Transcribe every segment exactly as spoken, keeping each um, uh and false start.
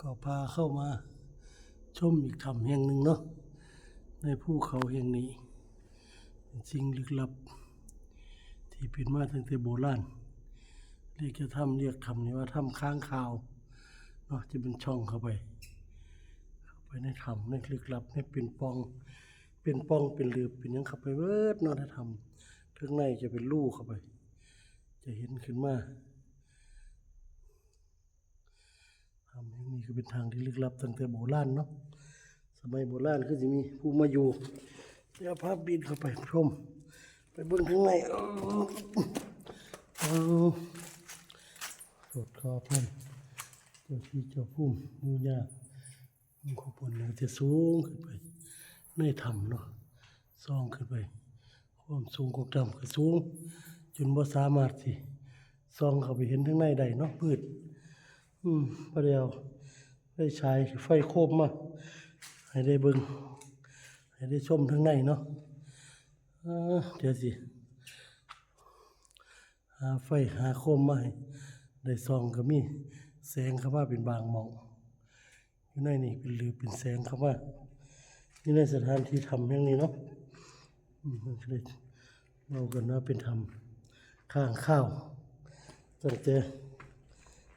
ก็พาเข้ามาชมอีกถ้ำแห่งหนึ่งเนาะ ในภูเขาแห่งนี้ เป็นสิ่งลึกลับ ที่เป็นมาตั้งแต่โบราณ เรียกจะถ้ำ เรียกถ้ำนี้ว่าถ้ำค้างคาวเนาะ จะเป็นช่องเข้าไป เข้าไปในถ้ำในลึกลับ ในเป็นปล่อง เป็นปล่อง เป็นหลืบ เป็นหยังเข้าไปเบิดเนาะ ในถ้ำ ข้างในจะเป็นรูเข้าไป จะเห็นขึ้นมา ถ้ำแห่งนี้ก็เป็นถ้ำที่ลึกลับตั้งแต่โบราณเนาะ สมัยโบราณคือสิมีผู้มาอยู่ เดี๋ยวพาบินเข้าไปชม ไปเบิ่งข้างใน เออ เออ สดขอเพิ่น เจ้าที่เจ้าภูมิ ปู่ย่า ขอบคุณนะ จะสูงขึ้นไป ในถ้ำเนาะ ส่องขึ้นไป ความสูงของถ้ำก็สูง จนบ่สามารถสิส่องเข้าไปเห็นข้างในได้เนาะ มืด อืม พอดีเอาไฟฉาย ไฟโคมมา ให้ได้เบิ่ง ให้ได้ชมข้างในเนาะ เออ เดี๋ยวสิ หาไฟหาโคมมาให้ได้ส่อง ก็มีแสงเข้ามาเป็นบางหม่อง อยู่ในนี่เป็นหลืบเป็นแสงเข้ามา อยู่ในสถานที่ถ้ำแห่งนี้เนาะ อืม มันก็เลยเว้ากันว่าเป็นถ้ำค้างคาว ตั้งแต่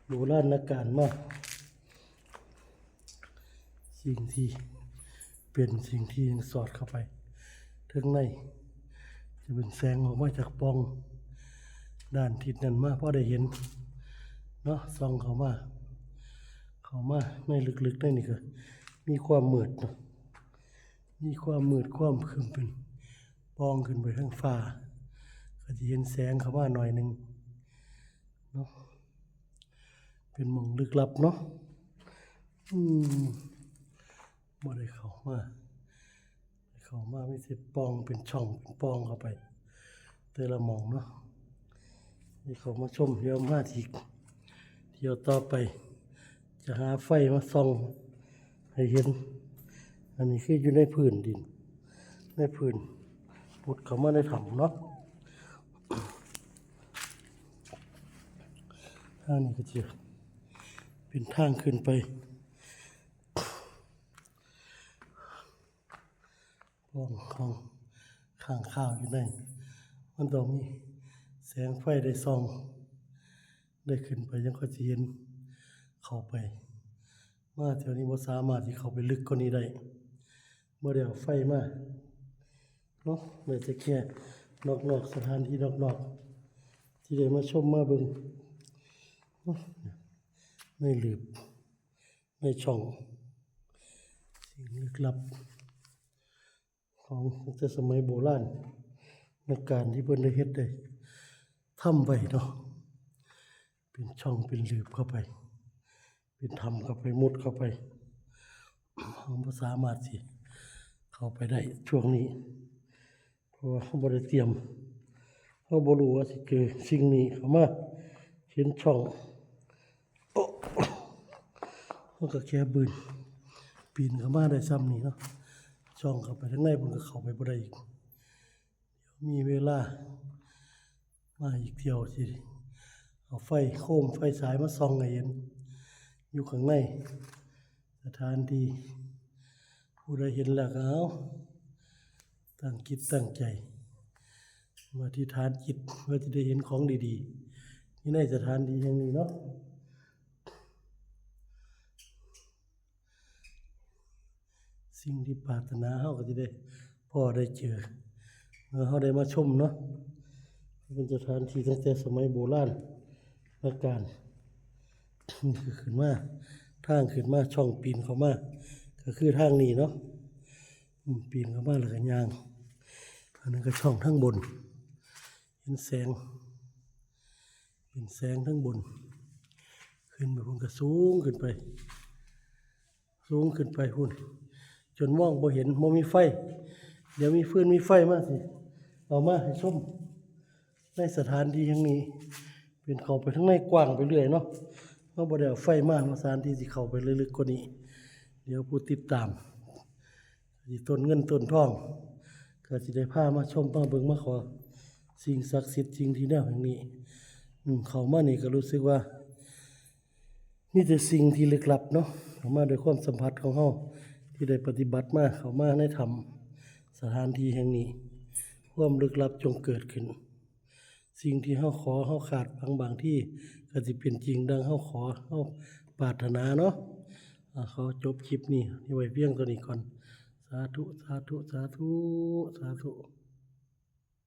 โบราณกาลมา สิ่งที่เป็นสิ่งที่ยังสอดเข้าไป ข้างใน จะเป็นแสงออกมาจากปล่อง ด้านทิศนั้นมา พอได้เห็นเนาะ ส่องเข้ามา เข้ามาในลึกๆในนี่ก็มีความมืดเนาะ มีความมืดความครึ้มเป็นปล่องขึ้นไปข้างฟ้า ก็จะเห็นแสงเข้ามาหน่อยหนึ่งเนาะ เป็นหม่องลึกลับเนาะ อืม บ่ได้เข้ามา เข้ามามีแต่ปล่องเป็นช่องเป็นปล่องเข้าไป แต่ละหม่องเนาะ นี่เข้ามาชม เดี๋ยวมาที่ เที่ยวต่อไป จะหาไฟมาส่องให้เห็น อันนี้คืออยู่ในพื้นดิน ในพื้น พุดเข้ามาในถ้ำเนาะ ทางนี้ก็จะเป็นทางขึ้นไป ห้องของค้างคาวอยู่ใน มันต้องมีแสงไฟได้ส่อง ได้ขึ้นไปยังค่อยสิเห็นเข้าไป มาแถวนี้บ่สามารถที่เข้าไปลึกกว่านี้ได้ บ่ได้เอาไฟมาเนาะ ได้แต่แค่นอกๆ สถานที่นอกๆ ที่ได้มาชมมาเบิ่งเนาะ ในหลืบ ในช่อง สิ่งลึกลับ ของตั้งแต่สมัยโบราณกาลที่เพิ่นได้เฮ็ดได้ทำไว้เนาะ เป็นช่องเป็นหลืบเข้าไป เป็นถ้ำเข้าไป มุดเข้าไป เราบ่สามารถสิเข้าไปได้ช่วงนี้ เพราะว่าเราบ่ได้เตรียม เราบ่รู้ว่าสิเจอสิ่งนี้เข้ามา เห็นช่อง โอ้ มันก็แค่บืน ปีนเข้ามาได้ส่ำนี้เนาะ ช่องเข้าไปทางในมันก็เข้าไปบ่ได้อีก เดี๋ยวมีเวลามาอีกเที่ยวสิเอาไฟโคมไฟฉายมาส่องให้เห็น อยู่ข้างใน สถานที่ ผู้ใดเห็นแล้วก็เอา ตั้งจิตตั้งใจ อธิษฐานจิตว่าจะได้เห็นของดีๆ อยู่ในสถานที่แห่งนี้เนาะ สิ่งที่ปรารถนาเราก็จะได้พ้อได้เจอ เมื่อเราได้มาชมเนาะ เป็นสถานที่ตั้งแต่สมัยโบราณกาล นี่คือขึ้นมา ทางขึ้นมา ช่องปีนเข้ามา ก็คือทางนี้เนาะ อืม ปีนเข้ามาแล้วก็ย่าง อันนั้นก็ช่องทางบน เห็นแสง เป็นแสงทางบน ขึ้นไปพุ้นก็สูงขึ้นไป สูงขึ้นไปพุ้น จนมองบ่เห็น บ่มีไฟ เดี๋ยวมีฟืนมีไฟมาสิ เอามาให้ชม ในสถานที่แห่งนี้ เป็นเข้าไปทางในกว้างไปเรื่อยเนาะ เราบ่ได้เอาไฟมา สถานที่สิเข้าไปลึกๆกว่านี้ เดี๋ยวผู้ติดตาม สิต้นเงินต้นทอง ก็สิได้พามาชมมาเบิ่งมาขอสิ่งศักดิ์สิทธิ์สิ่งที่แนวแห่งนี้ อืม เข้ามานี่ก็รู้สึกว่า มีแต่สิ่งที่ลึกลับเนาะ เข้ามาด้วยความสัมผัสของเฮาที่ได้ปฏิบัติมา เข้ามาในถ้ำสถานที่แห่งนี้ ความลึกลับจงเกิดขึ้น สิ่งที่เฮาขอเฮาคาดหวังบางทีก็สิเป็นจริงดังเฮาขอเฮาปรารถนาเนาะ อ่า ขอจบคลิปนี้ไว้เพียงเท่านี้ก่อน สาธุ สาธุ สาธุ สาธุ